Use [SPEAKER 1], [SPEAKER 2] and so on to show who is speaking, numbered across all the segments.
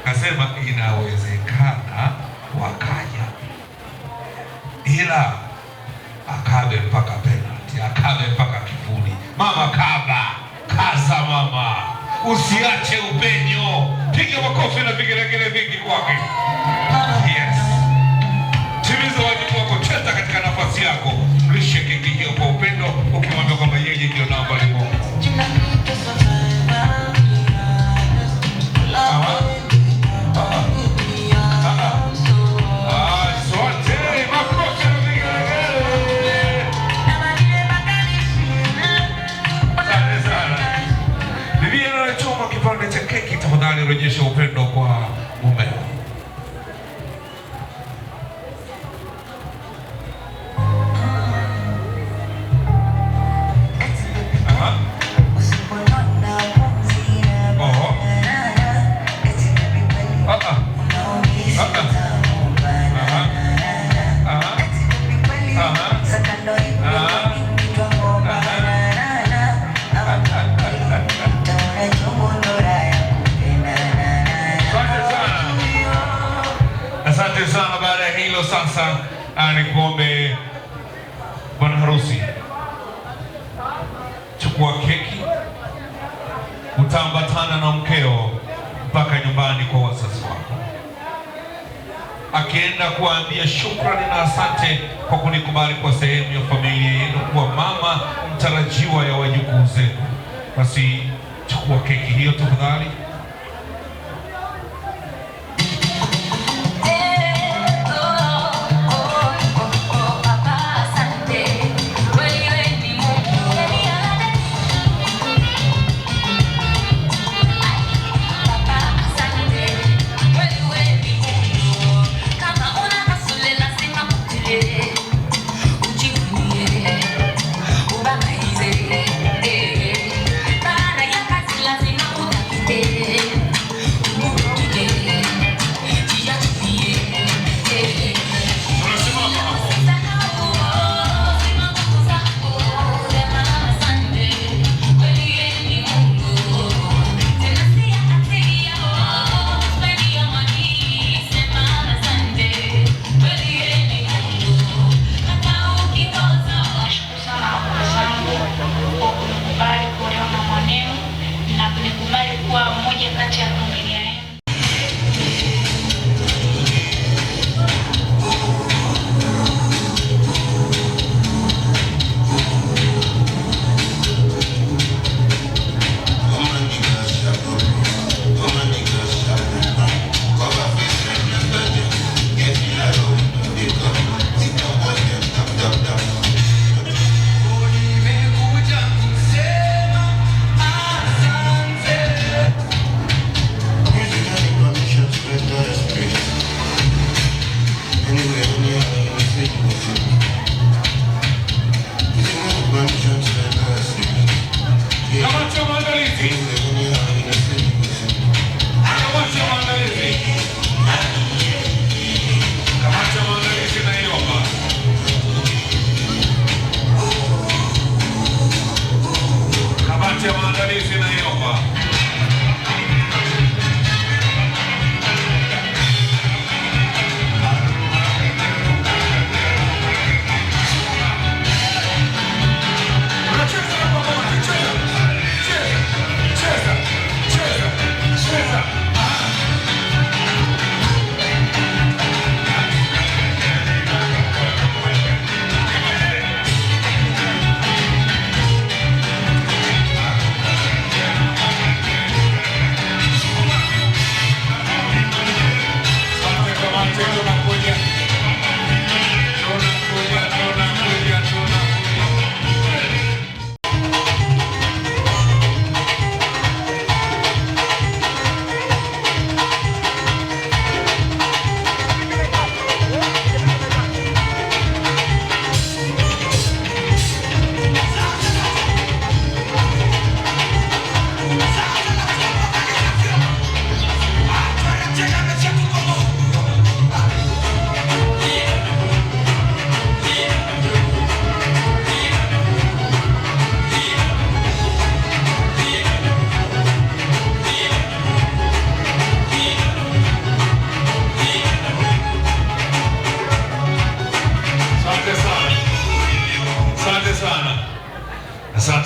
[SPEAKER 1] Kasema inawezekana wakaja, ila akabe mpaka penalty, akabe mpaka kifuli. Mama kaba, kaza mama, usiache upenyo. Piga makofi na vigelegele vingi kwake. Yes, timiza wajibu wako, cheza katika nafasi yako, mlishe keki hiyo kwa upendo, ukimwambia kwamba yeye ndio namba moja. Aha. Aha. Aha. Asante, makofi na vigelegele. Asante sana. Bibi anachoma kipande cha keki, tafadhali rejesha upendo kwa mumeo. Aha. Oho. Ah, ah. Ah, ah. Aha. Aha. Aha. Aha. Asante sana. Asante sana. Baada ya hilo sasa, nikuombe bwana harusi, chukua keki, utaambatana na mkeo mpaka nyumbani kwa wazazi wako, akienda kuwaambia shukrani na asante kwa kunikubali kwa sehemu ya familia yenu, kuwa mama mtarajiwa ya wajukuu zenu. Basi chukua keki hiyo tafadhali.
[SPEAKER 2] Papa, asante, kweli wewe ni Mungu. Papa, asante, kweli wewe ni Mungu. Kama una kasule lazima utilie, ujivunie, ubangaize. Baada ya kazi lazima utafute.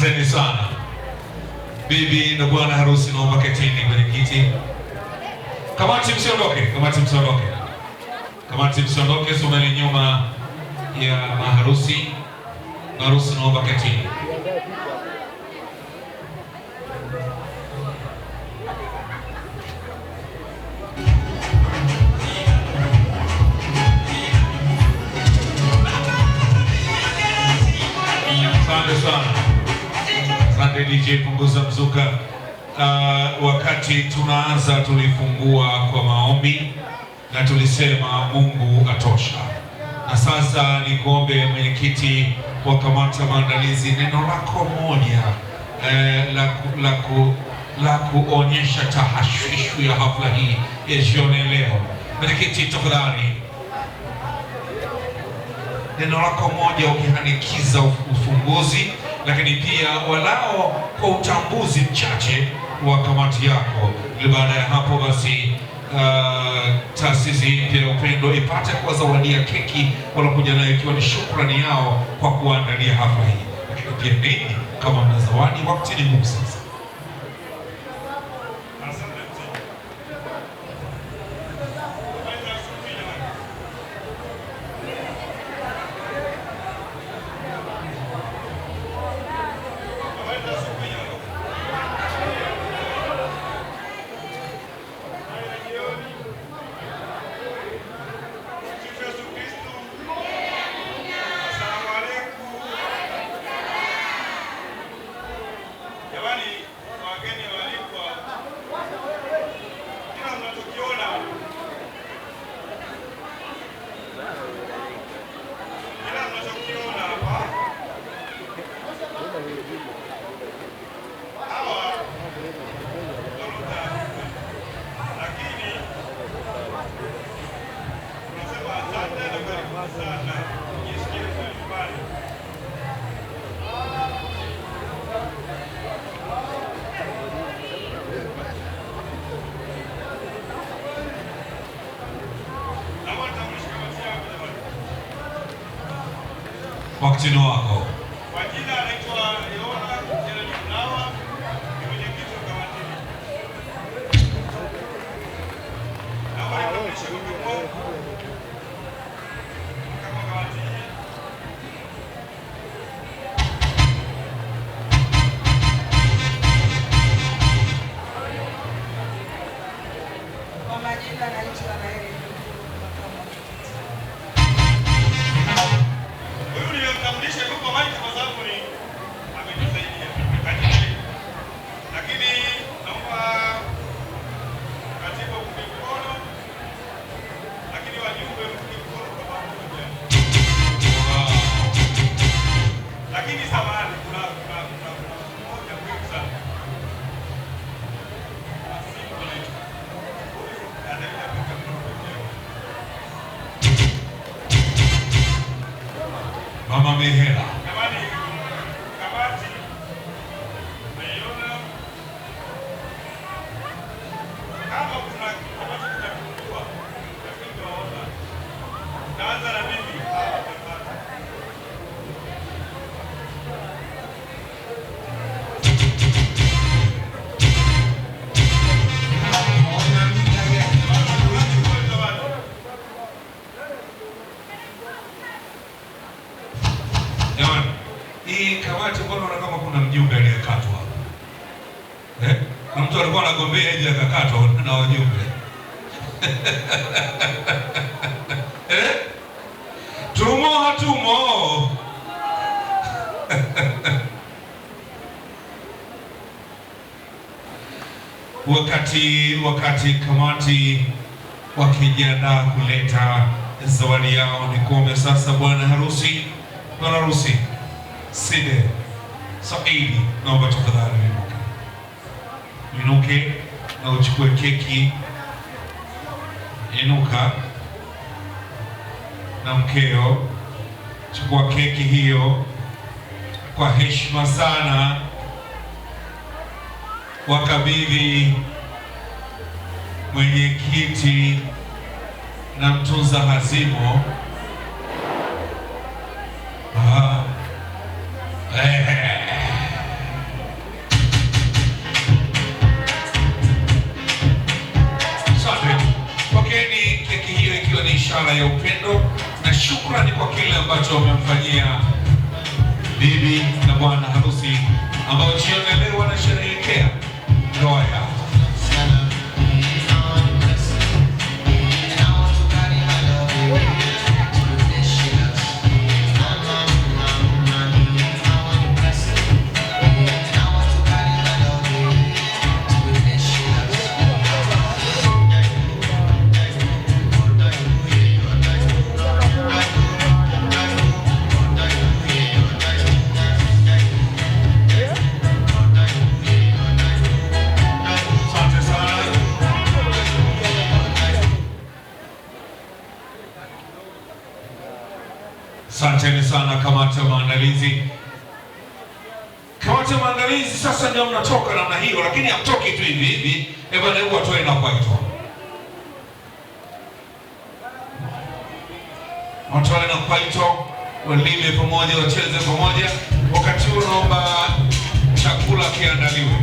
[SPEAKER 1] Asanteni sana. Bibi na bwana harusi, naomba ketini kwenye kiti. Kamati msiondoke, kamati msiondoke, kamati msiondoke, someni nyuma ya maharusi. Maharusi naomba ketini. Asante sana. Asante DJ, punguza mzuka. Wakati tunaanza tulifungua kwa maombi na tulisema Mungu atosha. Na sasa nikuombe mwenyekiti wa kamati ya maandalizi, neno lako moja la kuonyesha tahashishu ya hafla hii ya jioni leo. Mwenyekiti, tafadhali, neno lako moja ukihanikiza ufunguzi, lakini pia walao kwa utambuzi mchache wa kamati yako, ili baada ya hapo basi taasisi mpya ya Upendo ipate kuwazawadia keki walokuja nayo, ikiwa ni shukrani yao kwa kuandalia hafla hii. Lakini pia ninyi kama mna zawadi, wakati ni huu sasa.
[SPEAKER 3] Asante mzee. Habari za asubuhi jamani. Habari za asubuhi jamani. Habari za jioni. Sifu Yesu Kristo. Asalamu alaykum. Jamani, wageni waalikwa, kila mnachokiona kila mnachokiona hapa, hawa waluta, lakini tunasema asante na karibu sana, jisikie vizuri nyumbani. Naomba nitambulishe kamati yangu jamani.
[SPEAKER 1] Wakati ni wako.
[SPEAKER 3] Kwa jina anaitwa Leona Gerald Mlawa, ni mwenyekiti wa kamati hii. Naomba nitambulishe makamu wangu, makamu wa kamati hii.
[SPEAKER 4] Kwa majina naitwa Raheli Ndukuru, makamu mwenyekiti.
[SPEAKER 3] Huyu nimemtambulisha yuko maiki kwa sababu ni ametusaidia kajitahidi. Lakini naomba katibu mpunge mkono, lakini wajumbe mpunge mkono kwa pamoja. Lakini samahani, kuna mtu mmoja muhimu sana. Asimu anaitwa. Huyu anaenda kupunga mkono peke yake.
[SPEAKER 1] Mama Mihela.
[SPEAKER 3] Jamani, kamati meiona, kama kuna ambacho kitapungua, lakini tunaona taanza na mimi hawa watapata. Kamati kwa zawadi.
[SPEAKER 1] Jamani, hii kamati mbona naona kama kuna mjumbe aliyekatwa hapa? Eh? Kuna mtu alikuwa anagombea hivi akakatwa na wajumbe. Eh? Tumo hatumo? Wakati kamati wakijiandaa kuleta zawadi yao, ni kuombe sasa bwana harusi, bwana harusi Side Saidi, naomba tafadhali uinuke, uinuke na uchukue keki. Inuka na mkeo, chukua keki hiyo kwa heshima sana, wakabidhi mwenyekiti na mtunza hazimo. Ah. Eh. ishara ya upendo na shukrani kwa kile ambacho wamemfanyia bibi na bwana harusi ambao jioni ya leo wanasherehekea ndoa yao. Asante sana. Asanteni sana kamati ya maandalizi. Kamati ya maandalizi sasa ndio mnatoka namna hiyo, lakini hamtoki tu hivi hivi. Eh bwana, hebu watoe na kwaito, watoe na kwaito, walime pamoja, wacheze pamoja. Wakati huo naomba chakula kiandaliwe.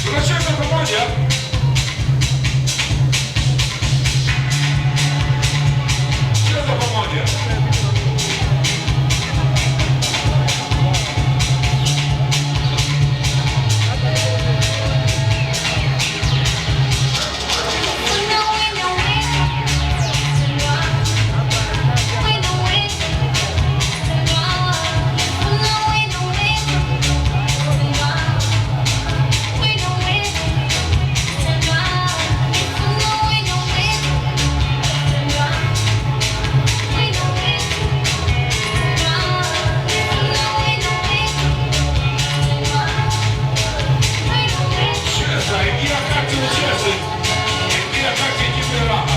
[SPEAKER 1] Tunacheza pamoja. Cheza pamoja. Cheza, ingia kati ucheze. Ingia kati jipe raha.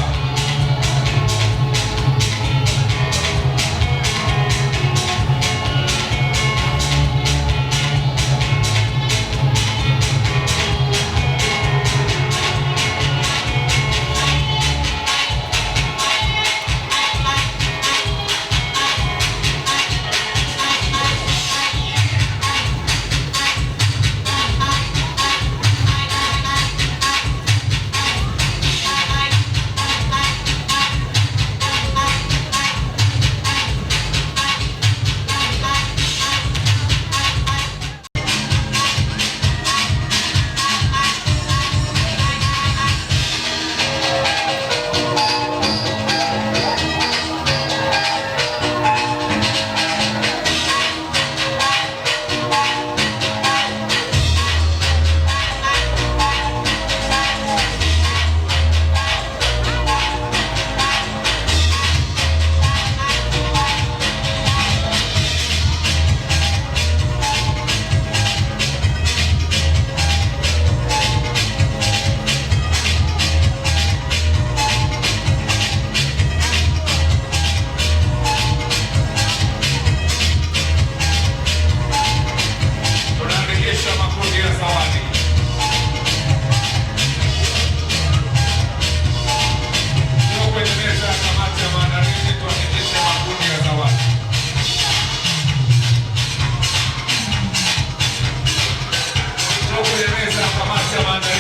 [SPEAKER 1] Tunaandikisha makundi ya zawadi. Leo kwenye meza ya kamati ya maandalizi tuandikishe makundi ya zawadi. Leo kwenye meza ya kamati ya maandalizi.